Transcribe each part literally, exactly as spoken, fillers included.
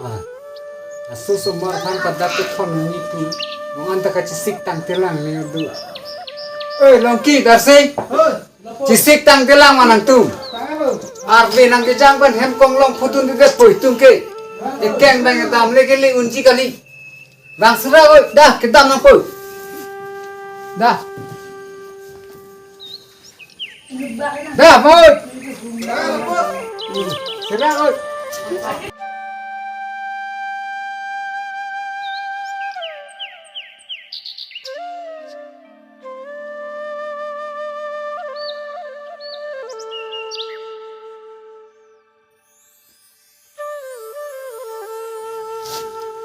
Wah, aso somar aphan padat kethon ni pu. Nong anta kachisik tangtelang ni adu. Oi, Longki, Darsing. Oi, Lapu. Chisik tangtelang ma nangtum. Tanglo. Arve nangkejang pen hem konglong phudundedet po itum ke. Ekeng bang kedam le kele unji kali. Bang sera oi, dah kedam nangpo. Dah. Dah, oi. Sera oi.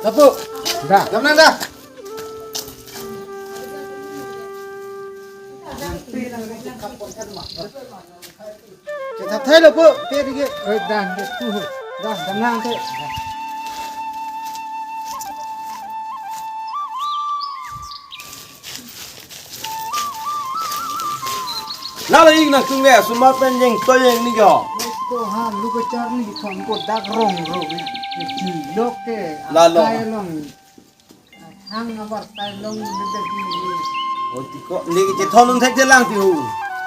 Lapu. Dah. Damnang dah. Chetap thai lo po, pe dike. Eh, dah, dah, tu. Dah, damnang te. Lalo ik nangtum le, sumar pen jeng to jeng ni jo. Ko ha, lu kacharli thon ko dak rong ro. Lok ke, lalo. Akai long. Hang abar tai long bebek ni. Oh, tiko, ni kechethon un thekthelang ti hu.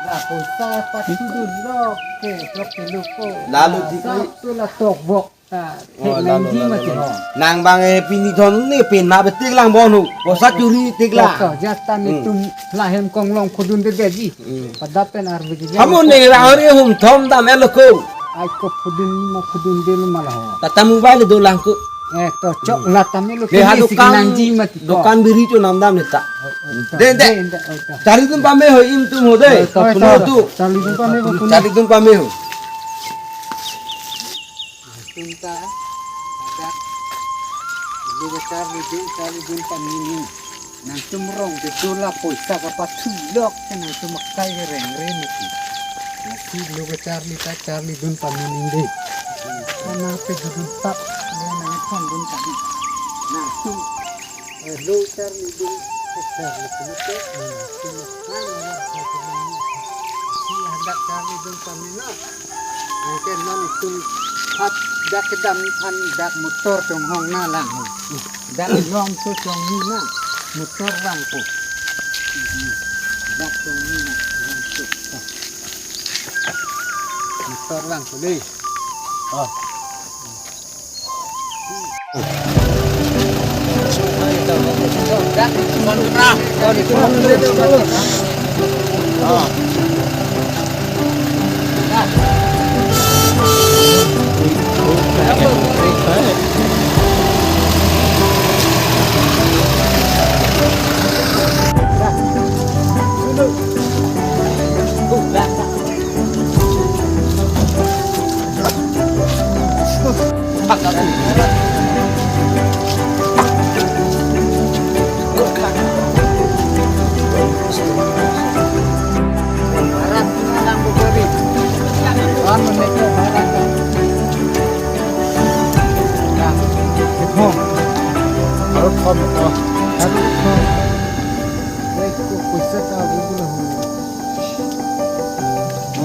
La poisa patudun lok ke, lok ke lok ko. Lalo tiko. Sa tu la tokbok. Ta, oh, thek lalo, nangji lalo, mati lalo. Nang bang eh pini thon ni pen ma betik lang bon hu. Poisa churi tik lang. Ko, ko, jasta ni. Hmm. Tum lahem konglong phudundedet ji. Hmm. Padat pen arve ji. Kamu ni rang ri hum thom dam elo ko. Ai ko phudun ma phudunde lo ma la ho. Tata mobile do lang ko. Eh, to chok la tame lo. Ni ha kini dukan, nangji mati ko. Dukan biri cho namdam ni ta. Oh, oh, ta. De, de. De, de, oh, ta. Charlidun pame ho im tum ho de. Oh, ta, puno ta. Tu. Charlidun pame ho puno. Charlidun pame ho. Nangtum ta, dak, lu kacharlidun, charlidun pamini. Nangtum rong ke dola poisa kapathu lok ke nangtum akai ke rengre mati. Lasi lu kacharli ta charlidun pamini de. Mana pe dudun tap, le nangthondun tap. Nangtum Eh, lu charlidun, eh, charli pulote, hmm, sima kan ya, charlidun, si hadak charlidun pamina. Anke non tum hat dak kedam aphan dak motor chonghong na lang ho. Dak lom so chongni na, motor lang ko. Dak chongni na, lang so. Motor lang ko le. Oh.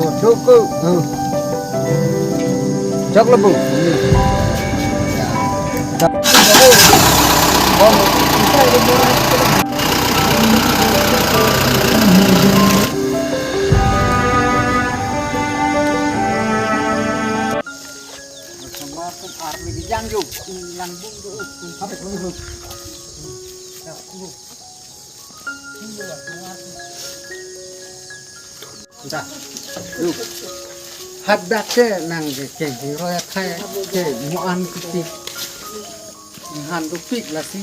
Oh, choko. Oh. Chok lo bu. Da. Lu. Hadak ke nang ke ke hero ya thai ke mo an kiti. Inghan dopik lasi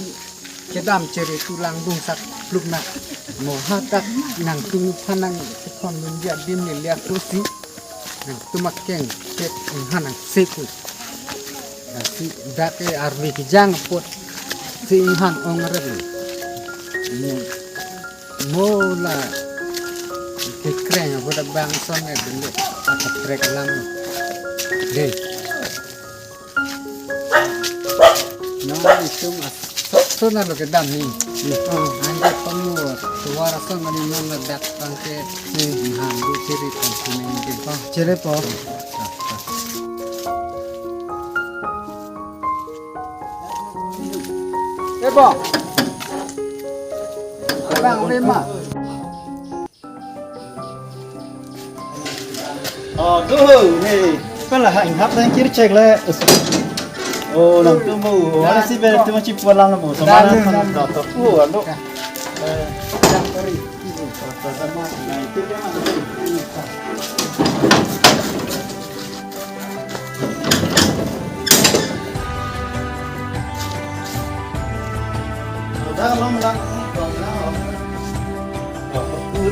kedam chere tu langdung sak pluk na. Mo hadak nangtum aphan nang kethondun ji adim le liak pusi. Nangtum akeng ke inghan nang sepu. Lasi dak ke arve kejang apot si inghan ong rep. Mo, mo la kekreng apot abang son e dele akaprek lang. De. Nang itum as-, so, so na lo kedam ni. Oh, anke pamur. Tovar asong kali non ladak tangke, hmm, nang du chiri tangke nang ke. Oh, chiri po. Eh, bang. Bang, lima. Oh, do, hey. Pala ha inghap na kir chek le. Oh, nang tu mo. Ada si ber tu mo chipu alam mo. Sama na kan da to. Oh, ando. Eh.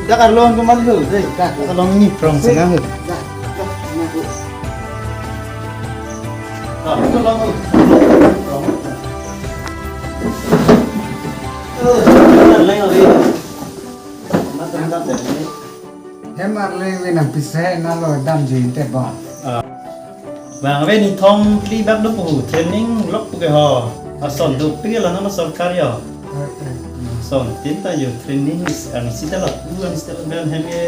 Dak arlo ko man lo, dei. Dak arlo ni prong sana ho. Dak, dak, dak. Ah, ito lang ho. Prong. Oh, lang ho. Mat, mat, mat. Hem arleng ave nang pisa nalo damji te ba. Ah. Bang ave ni thom kli bak do pu training lok pu ke ho. Ason do pi la nang sorkar yo. Ason tin ta yo training is ang sita la pu ang sita la bang hem ke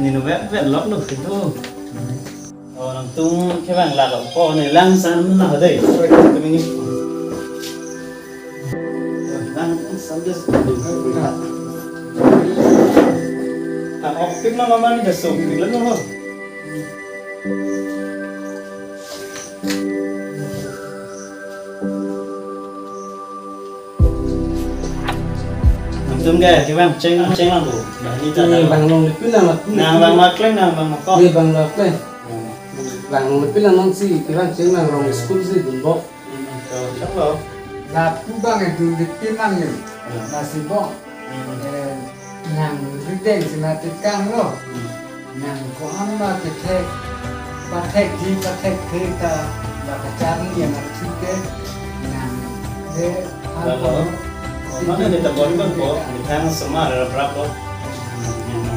ni no vet vet lok lo ke do. Oh, nangtum kevang lak po ne lang san na ha dei. Kami ni. Lang san des. Ang optik na mama ni besok, bilang mo. Nangtum ke, kevang cheng, cheng lang bu. Bah, ni ta. Ni lang. Bang long lepin lang lepin. Nang bang makleng, nang bang makok. Ni bang makleng. Hmm. Bang long lepin lang non si, kevang cheng lang rong school si dun bok. Hmm, to, chok lo. Lapu bang e dun lepin lang yo. Hmm. Lasi bok. Hmm. Eh, nang rideng si na tekang lo. Hmm. Nang ko-an ma kethek, pathekji, pathekthe ta, ba kacharli ya na thike, nang de, hal. Lalu, ko, mana ni ta bor ko, methang osomar raprap lo.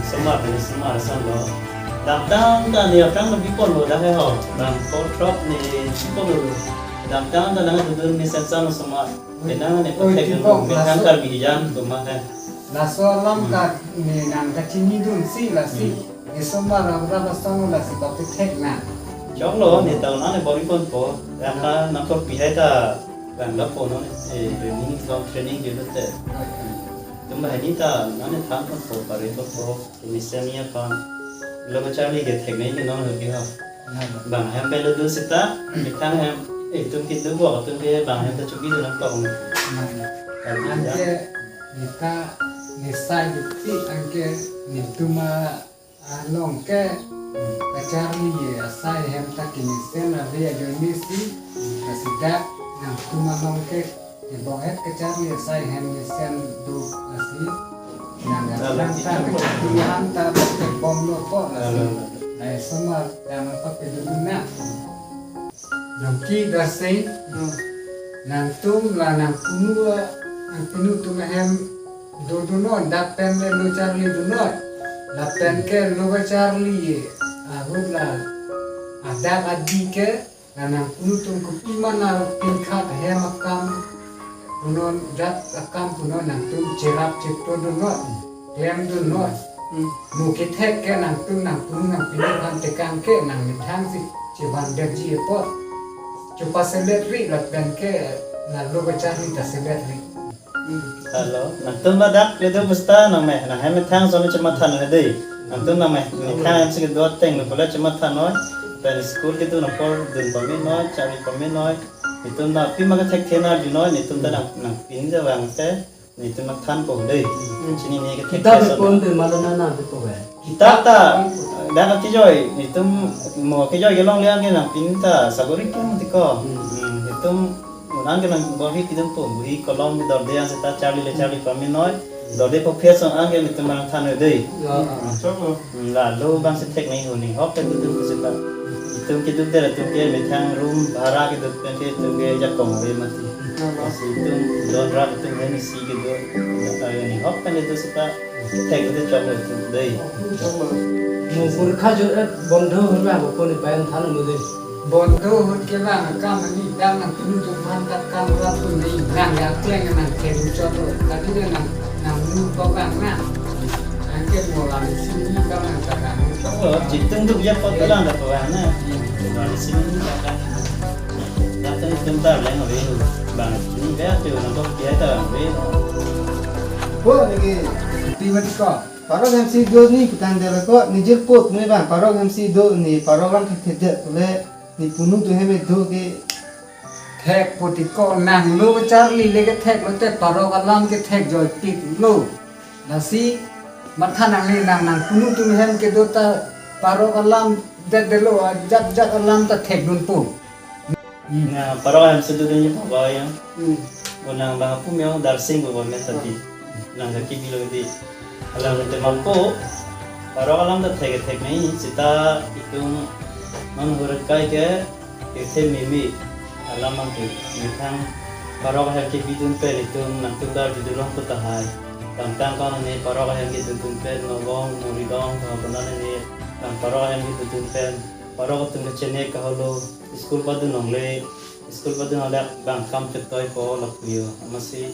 Osomar, osomar ason lo. Dam dam ta ni aphrang lo bipon lo dak he ho. Dam ko throk ni bipon lo. Dam dam ta nang dudur ni sensan osomar. Penang ne, oh, pathek iti lo, bok, methang laso. Karbi jan, ko ma he. Laso alam, hmm, ka ne nang kachinidun si lasi. Hmm. Osomar raprap asong lasi ba pathek na. Chok lo, ne ta nang ne bor-i ponpo. Yang ka nang ko pihai ta, kan lapu non, eh, training, long training ke lo te. Oke. Tum ba hini ta nang ne than ponpo, pare ponpo. Kemesen aphan lo kacharli kethek nai ke non hobi ha. Nah. Bang hem pen lo do seta, methang hem, eh, tum kitu bo, tum ke bang hem ta chubi do nang tong. Nah. Karbi jan. Anke neta nesai duti anke netum along ke kacharli asai hem ta kemesen ave ajoine si, kasidak nangtum along ke, eh, bok het kacharli asai hem mesen do lasi. Nang, nang, nang, nang, nang, nang, ta bom lo po lasi. Lalu. Nai osomar dam apa pedulu na. Jongki Darsing, hmm, nangtum la nangpunu, nangpunu atum ahem dodunnon, dak pen le lo charli dunnon. Lapen ke lo charli ahut la adak adi ke, la nangpunu atum kopi ma na pingkhat hem akam punon, jat akam punon nangtum cherap cheto dunnon, klem dunnon. Hmm. Mo kethek ke nangtum nangpunu nangpunu aphan tekang ke nang methang si chevan detji apot. Chepaselet ri lapen ke na lo kacharli ta selet ri. Hmm. Halo, nangtum ladak le do busta nang me, nang hem methang ason chematha noi dei. Nangtum nang me, methang hem si kedo ateng lo pula chematha noi. Pen school kedo nangkor dun pame noi, charli pame noi. Itum na pima kethekthe na arjunoi, itum ta nang, nangpin jawang te, itum nangthanpo dei. Hmm. Chinine kethek. Kitab keso pon na. Te malana na te po ba. Kitab ta, dak kejoi, itum mo kejoi kelongle anke nangpin ta, sabori tum tiko. Hmm. Hmm, itum, anke nang bor-i pidunpo, bori kolom dorde an seta charli le charli pame noi, dorde po phes anke itum nangthan noi dei. Ya. Hmm. Chok lo. Hmm, la lo bang si thek nai huni hok ke dudu ke seta. Itum keduk der itum ke methang room bhara keduk pen ke itum ke jakong ave mati. Lasi itum don rak itum hem isi keduk. Huni hok pen itum seta thek itum chok lo itum dei. Mo porikha jo, eh, bondho ahut ba ko ni bayan than mo dei. Bondho ahut ke bang akam ani dam nangpunu atum aphan ta kam rap tu ni nang ya kleng nang thek chok lo. Tadi dia nang, nang nu ko bang na. Ket mo lang sini ka nang ka nang. Oh, chitung duk ya pot lang da po na. Lang sini ka kan. Datang itum ta leng ave. Bang sini be tu nang dok ya ta ave. Bo lagi tiba ko. Parok hem si do ni kutang dela ko nijir pot me bang parok hem si do ni parok lam thek thek de le ni punu tu hem do ke. Thek poti ko nang lo ke charli le ke thek lo te parok alam ke thek joy pik lo. Lasi matha nang le nang nang punu tu hem ke do ta parok alam det de lo ajat jat alam ta thek dun po. Hmm. Na parok hem si do ni papa ya. Hmm. Bo nang bang pu meo darsing bo bo me tadi. Nang da ki bilo di. Alam te mampo. Parok alam ta thek thek nai sita itum man hurat kai ke kethe mimi alam ang ke methang parok hem ke bidun pen itum nang tum dar judulong ko tahai. Tang tang ko ne parok hem ke dudun pen Nobong Moridong ko bonan ne nang parok hem ke dudun pen parok tum ke chene ka holo school padun nong le school padun ada bang kam chetoi ko lapuyo. Amatsi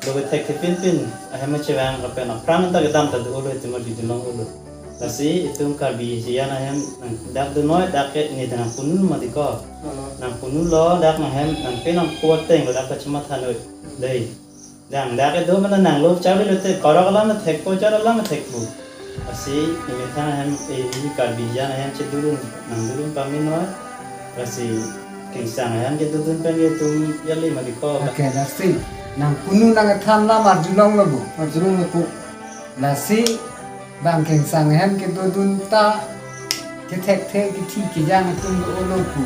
lo ke thek ke pin pin ahem chevang lapen aphrang ta kedam ta do lo itum judulong lo. Lasi itum Karbi hijan ahem nang dak do noi dak ke ni nang punu mati ko. Nang punu lo dak nang hem nang pe nang kuat teng lo dak ke chuma thanoi. Dei. Dang dak ke do mana nang lo chau lo te parok alam thek po chau alam thek po. Lasi ni methang hem e ni Karbi hijan ahem chedurun nang durun pami noi. Lasi kengsang ahem ke dudun pen ke tum yali mati ko. Okay, lasi nang punu nang than lam arjulong lo bu. Arjulong lo bu. Lasi bang kengsang ahem ke dudun ta kethek the kethi kejang atum do lo pu.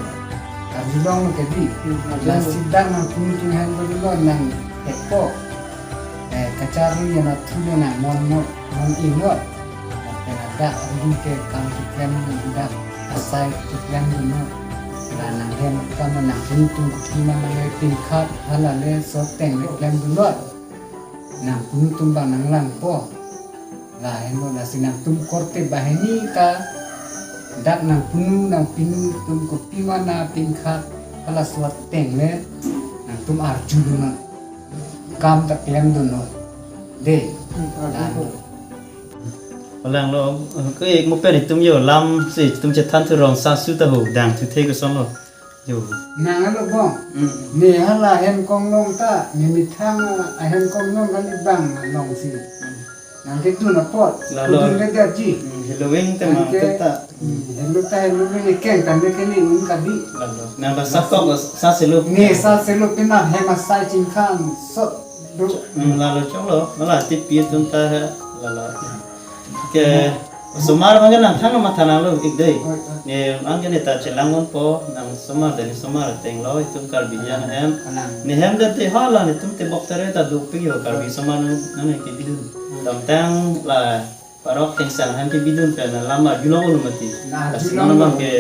Arjulong lo ke di. Hmm, arjulong. Lasi dak nang punu tu hem do lo nang thek po. Eh, kacharli ya na thu lo nang mon mo mon ingot. Lapen dak ri ke kam keklem dak asai keklem dun lo. La nang hem kam nang punu tu kethi ma nang le tingkhat hala le soteng le klem dun lo. Nang punu tum bang nang lang po. Lahenlo lasi nang tum korte banghini ta dak nang punu nang pinu tum kopi mana tingkhat hala suat teng le nang tum arju dun non. Kam ta klem dun non. Dei. Hmm, arju dun. Alang lo, ke ek mo pen itum yo lam si itum chethan thu rong sa su ta ho dang thu the ko son lo. Yo. Nang alo bong. Hmm. Ne hala hem konglong ta, ne methang ahem konglong kali bang long si. Hmm. Nang ke tu na pot. Lalo. Kudun le gaji. Hmm, heloving te nang mang ke, te ta. Hmm, helo ta heloving ke keng kan le ke ni un kadi. Lalo. Nang ba sa kok sa selo. Ne sa selo pina hem asai chingkhan so do. Hmm, lalo chok lo. Mala ti pi tum ta he. Lalo. Ke osomar abang ke nang thang matha nang lo ik dei. Oi, oi. Ne abang ke ne ta chelang un po nang osomar dei osomar teng lo itum Karbi hijan ahem. Kalang. Ne hem dei te hala ne tum te bok tare ta duk pi yo Karbi osomar nang nang ke bidun. Hmm. Dam tang la parok kengsang hem ke bidun pen lam arjulong lo mati. Nah, lasi arjulong non abang lo. Ke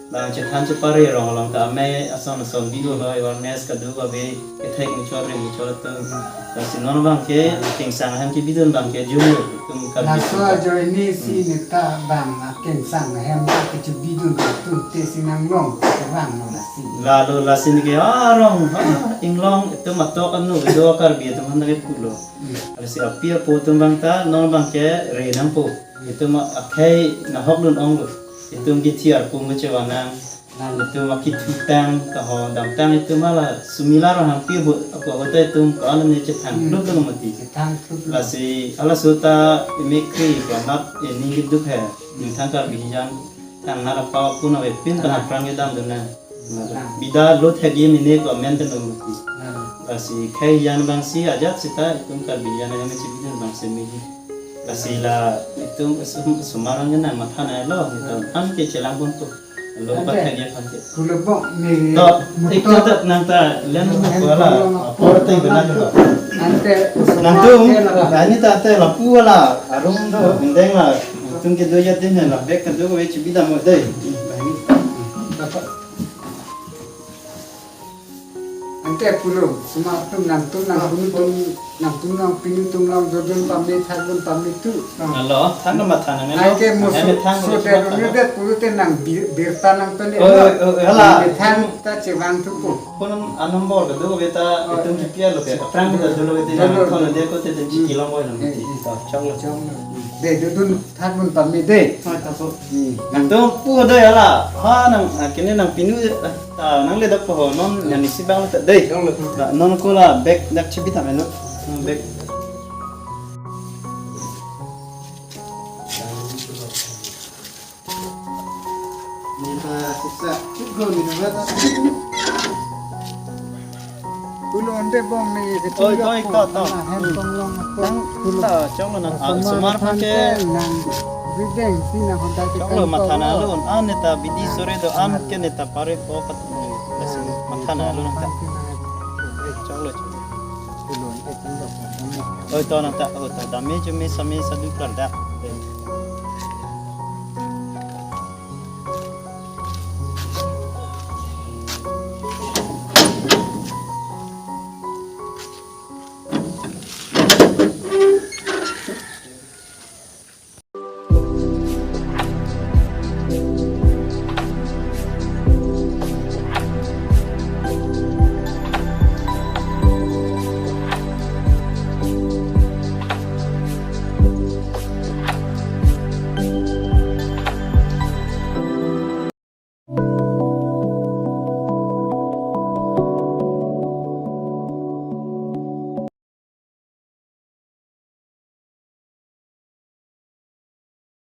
bang chethan chepare rong along ta amei ason ason video lo awareness kado kave kethek muchot re muchot atum. Lasi non abang ke kengsang hem ke bidun abang ke jumur tum kar laso bidun. Ajoine si hmm. Ne ta bang a kengsang hem ta keche bidun tum te si nang long ke bang no lasi. Lalo lasi ne ke arong ha inglong itum atok anu do Karbi itum han ke pulo. Hmm. Lasi api apo atum abang ta non abang ke re nang po. Itum akhei nahok dun ong lo. Itum kithi arpum kechevanang. Nang itum akithu tang kaho dam tang itum hala sumila rohang pi bu aku aku ta itum ko alam ni chetang hmm. Klub dun mati. Chetang klub. Lasi hala suta imikri ko amat ini hidup he. Ini tang Karbi hijan tang nara pawa pun awe pin tang apran ke dam dun na. Bida lo thegi ini ko amen dun mati. Lasi khei hijan abang si ajat sita itum Karbi hijan yang si bidun abang si midi. Lasi la itum sum- sumarang na matha na lo itum an ke chelang pun tu. Lo ante. Patha dia pakai. Kulebok ni to motor. Ikta tak nang ta len mo ko la. Apor teng benar ko. Ante nang tum. Ante la pu la arum do bendeng la. Tum ke do ya tin la bek ka do we chibida mo dei. Dapat. Ante pulo, suma tum nang tum nang punu tum nang tum nang pinu tum nang dodun pamit hagun pamit tu. Alo, thang nama thang nama. Ai ke musu so de rumi de pulo te nang birta nang pele. Oh, oh, oh, hala. Thang ta chevang tu po. Pun anum bor ke do beta itum chipia lo ke. Prang kita dulu beta nang thon de ko te chiki long boy nang. Chong lo. Chong lo. De, dudun thak dun pame de. Hoi, ta po. Hmm. Nangtum pu dei hala. Ha, nang, ah, kene nangpinu, ah, ta nangle dak po ho. Non nang isi bang ta dei. Dong le. La, non ko la bag dak chibi ta melo. Hmm, bag. Neta sisa. Chip go ni na ta. Pulo ante bong ni ke. Oi, oi, to, to. Hen tong long ko. Nang pulo. Ta chong lo nang, ah, sumar phan ke. Nang bideng si na honda ke. Chong lo matha na lo, an neta bidi sore do, an ke neta pare po pat. Matha na lo nang ta. Chong lo, chong lo. Pulo ante tong long. Oi, to nang ta, oi, to dame jume same sadu klar da.